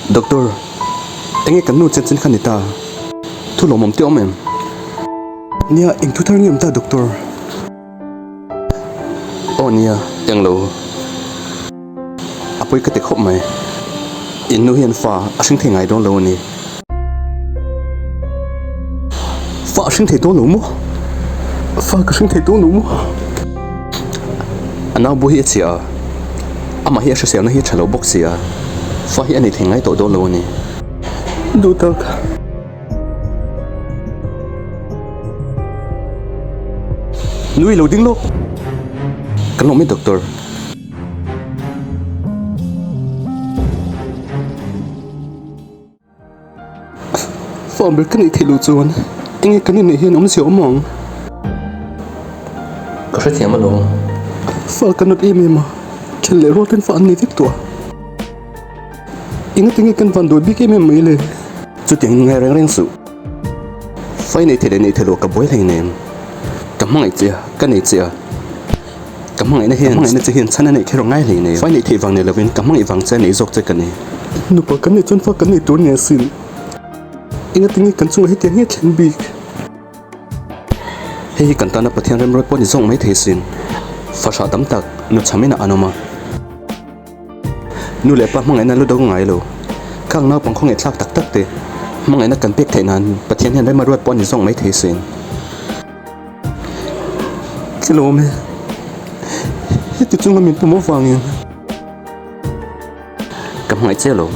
Doctor, enge kan nu chanchin kha ni ta? Thu lawmawm te awm em? Nia, eng thu thar nge awm ta Doctor? Aw nia, englo. A pawi ka ti khawp mai. In nu hian fa a hring thei ngai dawn lo a ni. Fa a hring thei dawn lo maw? Fa ka hring thei dawn lo maw? A nau bu hi a chhia a, amah hi a hriselna hi a tha lo bawk si a, fa hi a nei thei ngai tawh dawn lo a ni. Duh tak. Nui lo ding lawk. Kan lawm e doctor. Fa ber ka neih theih loh chuan enge kan inneih hian awmzia awm ang? Ka hrethiam alawm. Fa ka nat em em a, then leh rual ten fa an nei vek tawh a. Enga tinge kan van dawi bik em em mai le? Chutiang ngai reng reng suh. Fa i nei thei leh nei thei loh ka buai hleinem. Ka hmangaih che a, ka nei che a. Ka hmangaihna hian hmangaihna che hian chhan a neih kher ngai hlei nei. Fai neih theih vang nei lovin ka hmangaih vang che a neih zawk che ka ni. Nupa kan neih chuan fa kan nei tur nia sin. Engatinge kan chungah hetiang hi a thlen bik? Hei hi kan tana Pathian remruat pawh ni zawk mai thei sin. Fahrah tam tak nu chham inah an awm a. Nu leh pa hmangaihna lu do ngai lo. Khang naupang khawngaih thlak tak tak te hmangaihna kan pek theih nan Pathian hian remruat pawh a ni zawk mai thei sin. Tlawm e, heti chunga min pawm avangin ka hmangaih che lo.